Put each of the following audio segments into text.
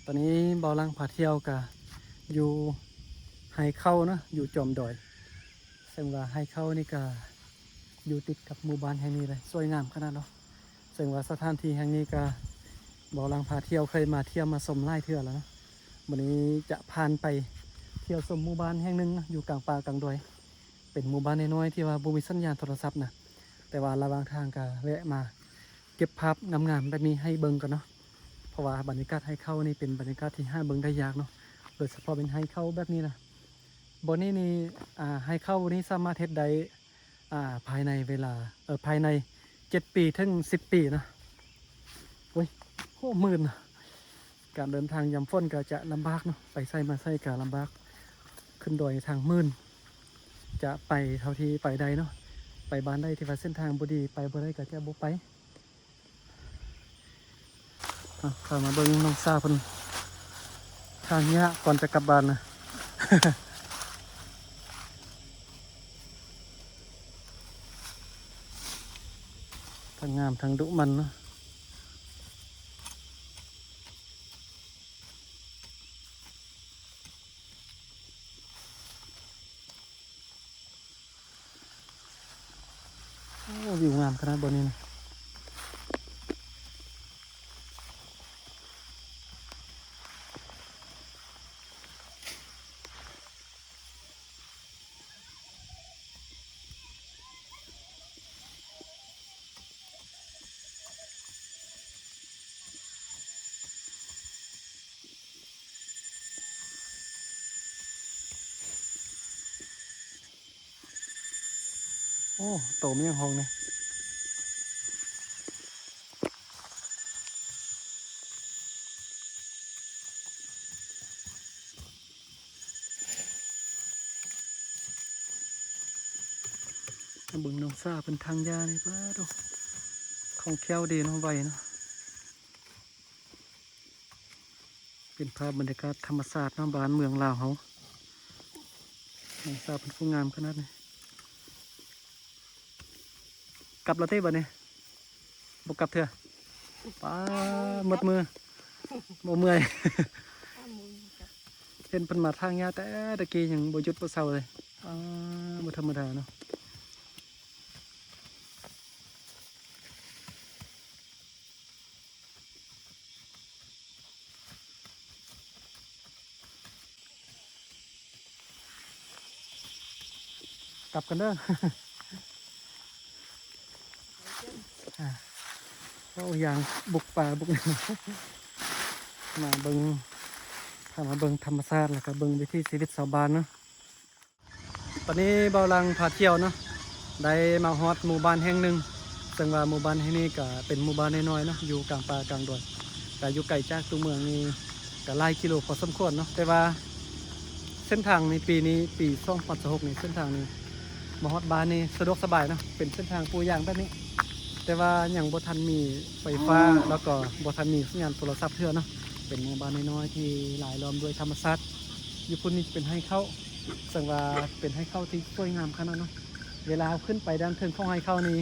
ຕອນນີ້ບ່າວຫຼັງພາທ່ຽວກະຢູ່ໄຮ່ເຂົ້າເນາະ ຢູ່ຈອມດອຍ ເຊິ່ງວ່າໄຮ່ເຂົ້ານີ້ກະຢູ່ຕິດກັບໝູ່ບ້ານແຫ່ງນີ້ເລີຍ ສວຍງາມຂະໜາດເນາະ. ເຊິ່ງວ່າສະຖານທີ່ແຫ່ງນີ້ກະບ່າວຫຼັງພາທ່ຽວເຄີຍມາທ່ຽວມາຊົມຫຼາຍເທື່ອແລ້ວເນາະ. ມື້ນີ້ຈະພາໄປທ່ຽວຊົມໝູ່ບ້ານແຫ່ງໜຶ່ງເນາະ ຢູ່ກາງປ່າກາງດອຍ ເປັນໝູ່ບ້ານນ້ອຍໆ ທີ່ວ່າບໍ່ມີສັນຍານໂທລະສັບນະ ແຕ່ວ່າລະຫວ່າງທາງກະແວະມາເກັບພາບງາມໆ ແບບນີ້ໃຫ້ເບິ່ງກ່ອນເນາະ. ເພາະວ່າບັນຍາກາດໄຮ່ເຂົ້ານີ້ເປັນບັນຍາກາດທີ່ຫາເບິ່ງໄດ້ຍາກເນາະ ໂດຍສະເພາະເປັນໄຮ່ເຂົ້າແບບນີ້ນະ. ບ່ອນນີ້ນີ້ ອ່າ ໄຮ່ເຂົ້ານີ້ສາມາດເຮັດໄດ້ ອ່າ ພາຍໃນເວລາ ເອີ ພາຍໃນເຈັດປີເຖິງສິບປີນະ. ໂອ້ຍ ໂຫ ມື່ນນະ. ການເດີນທາງຍາມຝົນກໍຈະລຳບາກເນາະ ໄປໃສມາໃສກໍລຳບາກ ຂຶ້ນດອຍທາງມື່ນ ຈະໄປເທົ່າທີ່ໄປໄດ້ເນາະ. ໄປບ້ານໃດທີ່ວ່າເສັ້ນທາງບໍ່ດີ ໄປບໍ່ໄດ້ກໍຈະບໍ່ໄປ. ອ່ະ ພາມາເບິ່ງນ້ອງສາວເພິ່ນ ຖາງຫຍ້າກ່ອນຈະກັບບ້ານນະ ທັງງາມທັງດຸໝັ່ນເນາະ. ໂອ້ ວິວງາມຂະໜາດບ່ອນນີ້ນະ. ໂອ້ ໂຕມັນຍັງຮ້ອງນະ. ມາເບິ່ງນ້ອງສາວເພິ່ນຖາງຫຍ້ານີ້ ປາດໂທ້ ຄ່ອງແຄ້ວເດເນາະ ໄວເນາະ. ເປັນພາບບັນຍາກາດທຳມະຊາດເນາະ ບ້ານເມືອງລາວເຮົາ. ນ້ອງສາວເພິ່ນຜູ້ງາມຂະໜາດນີ້. ກັບແລ້ວຕິບັດນີ້ ບໍ່ກັບເທື່ອ. ປາ ໝົດມື ບໍ່ເມື່ອຍ. ເຫັນເພິ່ນມາຖາງຫຍ້າແຕ່ຕະກີ້ ຍັງບໍ່ຢຸດບໍ່ເຊົາເລີຍ. ປາ ບໍ່ທຳມະດາເນາະ. ກັບກັນເດີ. ອ່າ ເວົ້າຢ່າງບຸກປ່າບຸກ ມາເບິ່ງ ພາມາເບິ່ງທຳມະຊາດ ແລ້ວກະເບິ່ງວິຖີຊີວິດຊາວບ້ານເນາະ. ຕອນນີ້ບ່າວຫຼັງພາທ່ຽວເນາະ ໄດ້ມາຮອດໝູ່ບ້ານແຫ່ງໜຶ່ງ ເຊິ່ງວ່າໝູ່ບ້ານແຫ່ງນີ້ກະເປັນໝູ່ບ້ານນ້ອຍໆເນາະ ຢູ່ກາງປ່າກາງດອຍ ກະຢູ່ໄກຈາກຕົວເມືອງນີ້ກະຫຼາຍກິໂລພໍສົມຄວນເນາະ. ແຕ່ວ່າເສັ້ນທາງໃນປີນີ້ ປີສອງພັນຊາວຫົກນີ້ ເສັ້ນທາງນີ້ມາຮອດບ້ານນີ້ສະດວກສະບາຍເນາະ ເປັນເສັ້ນທາງປູຢາງແບບນີ້ ແຕ່ວ່າຍັງບໍ່ທັນມີໄຟຟ້າ ແລ້ວກໍບໍ່ທັນມີສັນຍານໂທລະສັບເທື່ອເນາະ. ເປັນໝູ່ບ້ານນ້ອຍໆທີ່ລາຍລ້ອມດ້ວຍທຳມະຊາດ. ຢູ່ພຸ້ນນີ້ຈະເປັນໄຮ່ເຂົ້າ ເຊິ່ງວ່າເປັນໄຮ່ເຂົ້າທີ່ສວຍງາມຂະໜາດເນາະ. ເວລາເຮົາຂຶ້ນໄປດ້ານເທິງຂອງໄຮ່ເຂົ້ານີ້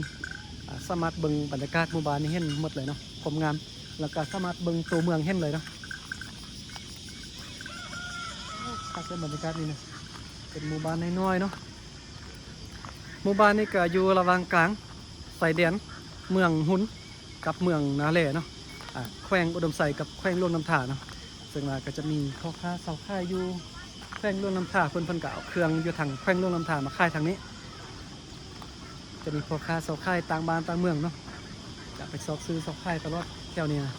ອາ ສາມາດເບິ່ງບັນຍາກາດໝູ່ບ້ານນີ້ເຫັນໝົດເລີຍເນາະ ຄວາມງາມ ແລ້ວກະສາມາດເບິ່ງຕົວເມືອງເຫັນເລີຍເນາະ. ຄັກເລີຍບັນຍາກາດນີ້ນະ ເປັນໝູ່ບ້ານນ້ອຍໆເນາະ. ໝູ່ບ້ານນີ້ກະຢູ່ລະຫວ່າງກາງຊາຍແດນເມືອງຮຸນ ກັບເມືອງນາແລເນາະ ອາ ແຂວງອຸດົມໄຊກັບແຂວງຫຼວງນ້ຳທາເນາະ. ເຊິ່ງວ່າກໍຈະມີພໍ່ຄ້າຊາວຂາຍຢູ່ແຂວງຫຼວງນ້ຳທາ ເພິ່ນ ເພິ່ນກໍເອົາເຄື່ອງຢູ່ທາງແຂວງຫຼວງນ້ຳທາມາຂາຍທາງນີ້. ຈະມີພໍ່ຄ້າຊາວຂາຍຕ່າງບ້ານຕ່າງເມືອງເນາະ ຈະໄປຊອກຊື້ຊອກຂາຍຕະຫຼອດແຖວນີ້ນະ.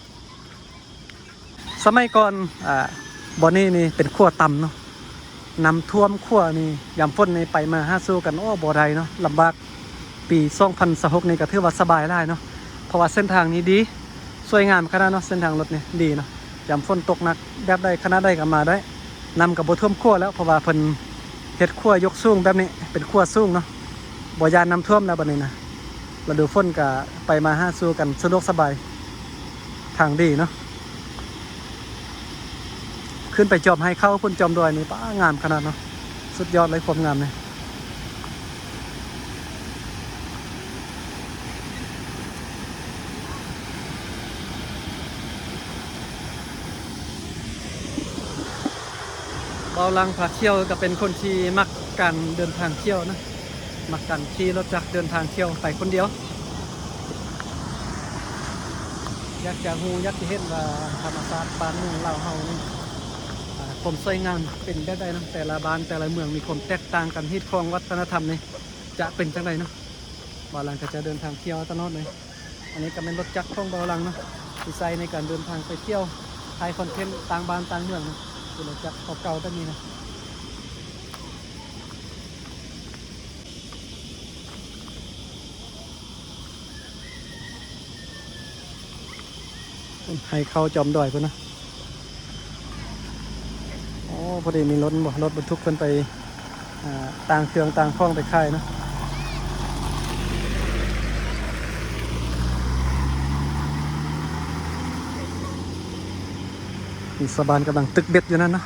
ສະໄໝກ່ອນ ອາ ບ່ອນນີ້ນີ້ເປັນຂົວຕ່ຳເນາະ ນ້ຳຖ້ວມຂົວນີ້ ຍາມຝົນນີ້ໄປມາຫາສູ່ກັນ ໂອ້ ບໍ່ໄດ້ເນາະ ລຳບາກ. ປີສອງພັນຊາວຫົກນີ້ກໍຖືວ່າສະບາຍຫຼາຍເນາະ ເພາະວ່າເສັ້ນທາງນີ້ດີ ສວຍງາມຂະໜາດເນາະ ເສັ້ນທາງລົດນີ້ດີເນາະ. ຍາມຝົນຕົກໜັກແບບໃດຂະໜາດໃດກໍມາໄດ້ ນ້ຳກໍບໍ່ຖ້ວມຂົວແລ້ວ ເພາະວ່າເພິ່ນເຮັດຂົວຍົກສູງແບບນີ້ ເປັນຂົວສູງເນາະ ບໍ່ຢ້ານນ້ຳຖ້ວມແລ້ວບັດນີ້ນະ. ລະດູຝົນກໍໄປມາຫາສູ່ກັນສະດວກສະບາຍ ທາງດີເນາະ. ຂຶ້ນໄປຈອມໄຮ່ເຂົ້າພຸ້ນ ຈອມດອຍນີ້ ປາ ງາມຂະໜາດເນາະ ສຸດຍອດເລີຍຄວາມງາມນີ້. ເບົາຫຼັງພາທ່ຽວກໍເປັນຄົນທີ່ມັກການເດີນທາງທ່ຽວນະ, ມັກການຂີ່ລົດຈັກເດີນທາງທ່ຽວໄປຄົນດຽວ. ຢາກຈະຮູ້ ຢາກຈະເຫັນວ່າທຳມະຊາດບ້ານເມືອງລາວເຮົານີ້ ອ່າ ຄວາມສວຍງາມເປັນແບບໃດນະ, ແຕ່ລະບ້ານແຕ່ລະເມືອງມີຄວາມແຕກຕ່າງກັນ, ຮີດຄອງວັດທະນະທຳນີ້ຈະເປັນຈັ່ງໃດເນາະ. ເບົາຫຼັງກໍຈະເດີນທາງທ່ຽວຕະຫຼອດເລີຍ. ອັນນີ້ກໍແມ່ນລົດຈັກຂອງເບົາຫຼັງເນາະ ທີ່ໃຊ້ໃນການເດີນທາງໄປທ່ຽວ ຖ່າຍຄອນເທັນຕ່າງບ້ານຕ່າງເມືອງເນາະ, ເປັນລົດຈັກເກົ່າໆແບບນີ້ນະ. ໃຫ້ເຂົ້າຈອມດອຍພຸ້ນນະ. ໂອ້ ພໍດີມີລົດ ລົດບັນທຸກເພິ່ນໄປ ອ່າ ຕ່າງເຄື່ອງຕ່າງຂອງໄປຂາຍເນາະ. ນີ້ຊາວບ້ານກຳລັງຕຶກເບັດຢູ່ນັ້ນເນາະ.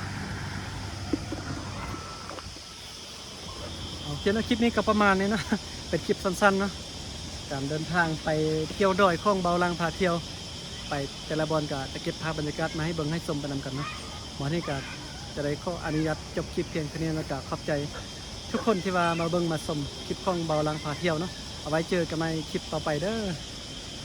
ໂອເຄເນາະ, ຄລິບນີ້ກໍປະມານນີ້ເນາະ ເປັນຄລິບສັ້ນໆເນາະ ການເດີນທາງໄປທ່ຽວດອຍຂອງເບົາຫຼັງພາທ່ຽວ ໄປແຕ່ລະບ່ອນກໍຈະເກັບພາບບັນຍາກາດມາໃຫ້ເບິ່ງໃຫ້ຊົມໄປນຳກັນເນາະ. ມື້ນີ້ກໍຈະໄດ້ຂໍອະນຸຍາດຈົບຄລິບພຽງເທົ່ານີ້ ແລ້ວກໍຂອບໃຈທຸກຄົນທີ່ວ່າມາເບິ່ງມາຊົມຄລິບຂອງເບົາຫຼັງພາທ່ຽວເນາະ. ເອົາໄວ້ເຈີກັນໃໝ່ຄລິບຕໍ່ໄປເດີ້.